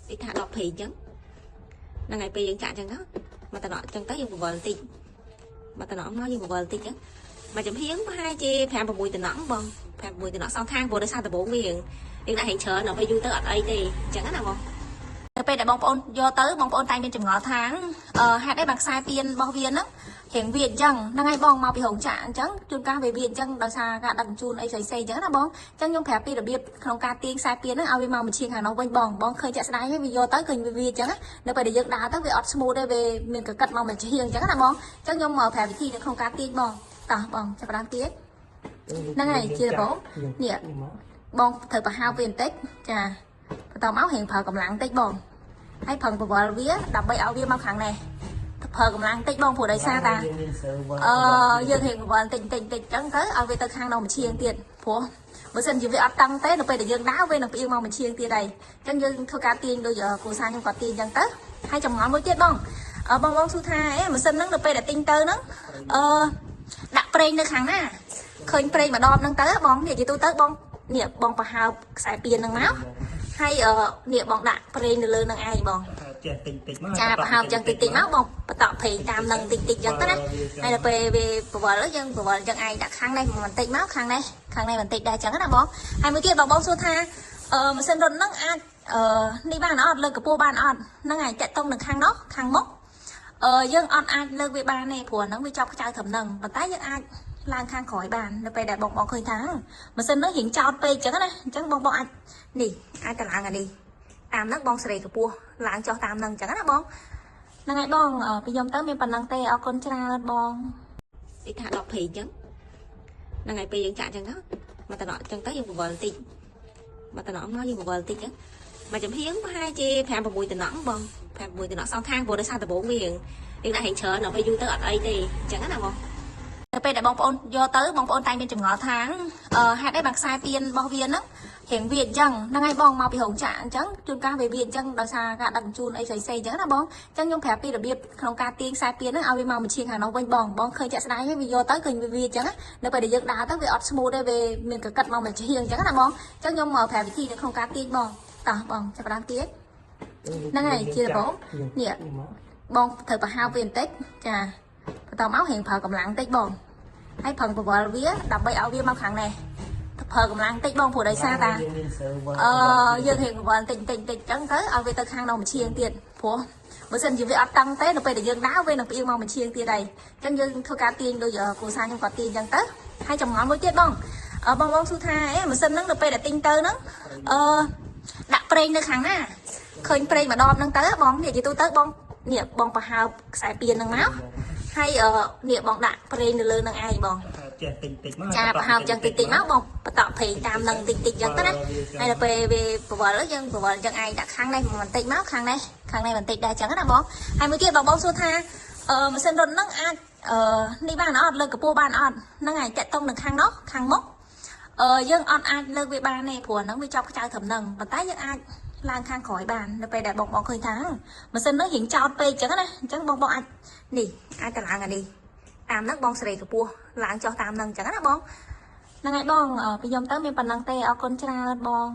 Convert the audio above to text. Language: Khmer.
ដូចថា10ព្រីអញ្ចឹងហ្នឹងហើយពេលយើងចាក់អញ្ចឹងទៅមកតំណក់អញ្ចឹងទៅយើងបង្វិលបន្តិចមកតំណក់មកយើងបង្វិលបន្តិចអញ្ចឹងមួយចំហៀងប្រហែលជា5 6តំណក់បង5 6តំណក់សងខាងព្រោះដោយសារដំបូងវាយើងយើងដាក់ហែងច្រើនដល់ពេលយូរទៅអត់អីទេអញ្ចឹងណាបងទៅពេលដែលបងប្អូនយកទៅបងប្អូនតែងមានចម្ងល់ថាអឺហេតុអីបានខ្សែពៀនរបស់វាហ្នឹងរៀងវាអញ្ចឹងហ្នឹងហើយបងមកពីរោងចក្រអញ្ចឹងជួនកាលវាវាអញ្ចឹងដោយសារការដឹកជញ្ជូនអីផ្សេងៗអញ្ចឹងណាបងអញ្ចឹងខ្ញុំប្រាប់ពីរបៀបក្នុងការទាញខ្សែពៀនហ្នឹងឲ្យវាមកមឈៀងខាងនោះវិញបងបងឃើញចាក់ស្ដែងហើយវាយកទៅឃើញវាវាអញ្ចឹងនៅពេលដែលយើងដើរទៅវាអត់ smooth ទេវាមានកកិតមកមឈៀងអញ្ចឹងណាបងអញ្ចឹងខ្ញុំប្រាប់វិធីនៅក្នុងការទាញបងតោះបងចាប់ផ្ដើមទាញហ្នឹងហើយជាដំបូងនេះបងត្រូវប្រហើបវាបន្តិចចាបន្តមករៀងប្រើកម្លាំងបន្តិចបងហើយប្រឹងបង្វិលវាដើម្បីឲ្យវាមកខាងនេះប្រើកម្លាំងបន្តិចបងព្រោះដោយសារតា យើងមាន server អឺយើងរៀងបង្វិលបន្តិចបន្តិចបន្តិចចឹងទៅឲ្យវាទៅខាងនោះមឈៀងទៀតព្រោះបើសិនជាវាអត់តឹងទេនៅពេលដែលយើងដើរវានឹងផ្អៀងមកមឈៀងទៀតហើយអញ្ចឹងយើងធ្វើការទាញដូចគ្រួសារខ្ញុំគាត់ទាញចឹងទៅហើយចម្ងល់មួយទៀតបងអឺបងបងសួរថាអេម៉ាស៊ីនហ្នឹងនៅពេលដែលទិញទៅហ្នឹងអឺដាក់ប្រេងនៅខាងណាឃើញប្រេងម្ដងហ្នឹងទៅបងនេះជាទូទៅបងនេះបងប្រហើបខ្សែពៀនហ្នឹងមកហើយអឺនេះបងដាក់ប្រេងនៅលើនឹងឯងបង ចេះតិចតិចមក ចាប្រហើបចឹងតិចតិចមកបងបន្តប្រេងតាមនឹងតិចតិចចឹងទៅណាហើយដល់ពេលវាប្រវល់យើងប្រវល់ចឹងឯងដាក់ខាងនេះបន្តិចមកខាងនេះខាងនេះបន្តិចដែរចឹងណាបងហើយមួយទៀតបងបងសួរថាអឺម៉ាស៊ីនរត់ហ្នឹងអាចអឺនេះបានអត់លើកកម្ពស់បានអត់ហ្នឹងហើយតាក់តុងនឹងខាងនោះខាងមុខអឺយើងអត់អាចលើកវាបានទេព្រោះហ្នឹងវាជាប់ខ្ចៅត្រឹមហ្នឹងប៉ុន្តែយើងអាចឡើងខាងក្រោយបាននៅពេលដែលបងបងឃើញថាម៉ាស៊ីនហ្នឹងរៀងចោតពេកចឹងណាអញ្ចឹងបងបងអាចនេះអាចតឡើងអានេះតាមហ្នឹងបងសេរីកម្ពស់ឡើងចុះតាមហ្នឹងចឹងណាបងហ្នឹងហើយបងពីខ្ញុំទៅមានប៉ុណ្ណឹងទេអរគុណច្រើនបងដូចថា10ព្រីអញ្ចឹងហ្នឹងហើយពេលយើងចាក់អញ្ចឹងទៅមកតំណក់អញ្ចឹងទៅយើងបង្វិលបន្តិចមកតំណក់មកយើងបង្វិលបន្តិចអញ្ចឹងមួយចំហៀងប្រហែលជា5 6តំណក់បង5 6តំណក់សងខាងព្រោះដោយសារដំបូងវាយើងដាក់ហែងច្រើនដល់ពេលយូរទៅអត់អីទេអញ្ចឹងណាបងទៅពេលដែលបងប្អូនយកទៅបងប្អូនតែងមានចម្ងល់ថាអឺហេតុអីបានខ្សែពៀនរបស់វាហ្នឹងរៀងវាអញ្ចឹងហ្នឹងហើយបងមកពីរោងចក្រអញ្ចឹងជួនកាលវាវាអញ្ចឹងដោយសារការដឹកជញ្ជូនអីផ្សេងៗអញ្ចឹងណាបងអញ្ចឹងខ្ញុំប្រាប់ពីរបៀបក្នុងការទាញខ្សែពៀនហ្នឹងឲ្យវាមកមឈៀងខាងនោះវិញបងបងឃើញចាក់ស្ដែងហើយវាយកទៅឃើញវាវាអញ្ចឹងនៅពេលដែលយើងដើរទៅវាអត់ smooth ទេវាមានកកិតមកមឈៀងអញ្ចឹងណាបងអញ្ចឹងខ្ញុំប្រាប់វិធីនៅក្នុងការទាញបងតោះបងចាប់ផ្ដើមទាញហ្នឹងហើយជាដំបូងនេះបងត្រូវប្រហើបវាបន្តិចចាបន្តមករៀងប្រើកម្លាំងបន្តិចបងហើយប្រឹងបង្វិលវាដើម្បីឲ្យវាមកខាងនេះប្រើកម្លាំងបន្តិចបងព្រោះដោយសារតា យើងមាន server អឺយើងរៀងបង្វិលបន្តិចបន្តិចបន្តិចចឹងទៅឲ្យវាទៅខាងនោះមឈៀងទៀតព្រោះបើសិនជាវាអត់តឹងទេនៅពេលដែលយើងដើរវានឹងផ្អៀងមកមឈៀងទៀតហើយអញ្ចឹងយើងធ្វើការទាញដូចគ្រួសារខ្ញុំគាត់ទាញចឹងទៅហើយចម្ងល់មួយទៀតបងបងបងសួរថាអេម៉ាស៊ីនហ្នឹងនៅពេលដែលទិញទៅហ្នឹងអឺដាក់ប្រេងនៅខាងណាឃើញប្រេងម្ដងហ្នឹងទៅបងនេះជាទូទៅបងនេះបងប្រហើបខ្សែពៀនហ្នឹងមកហើយអឺនេះបងដាក់ប្រេងនៅលើនឹងឯងបង ចេះតិចតិចមក ចាប្រហើបចឹងតិចតិចមកបងបន្តប្រេងតាមនឹងតិចតិចចឹងទៅណាហើយដល់ពេលវាប្រវល់យើងប្រវល់ចឹងឯងដាក់ខាងនេះបន្តិចមកខាងនេះខាងនេះបន្តិចដែរចឹងណាបងហើយមួយទៀតបងបងសួរថាអឺម៉ាស៊ីនរត់ហ្នឹងអាចអឺនេះបានអត់លើកកម្ពស់បានអត់ហ្នឹងហើយតាក់តុងនឹងខាងនោះខាងមុខអឺយើងអត់អាចលើកវាបានទេព្រោះហ្នឹងវាជាប់ខ្ចៅត្រឹមហ្នឹងប៉ុន្តែយើងអាចឡើងខាងក្រោយបាននៅពេលដែលបងបងឃើញថាម៉ាស៊ីនហ្នឹងរៀងចោតពេកចឹងណាអញ្ចឹងបងបងអាចនេះអាចតឡើងអានេះតាមហ្នឹងបងសេរីកម្ពស់ឡើងចុះតាមហ្នឹងចឹងណាបងហ្នឹងហើយបងពីខ្ញុំទៅមានប៉ុណ្ណឹងទេអរគុណច្រើនបង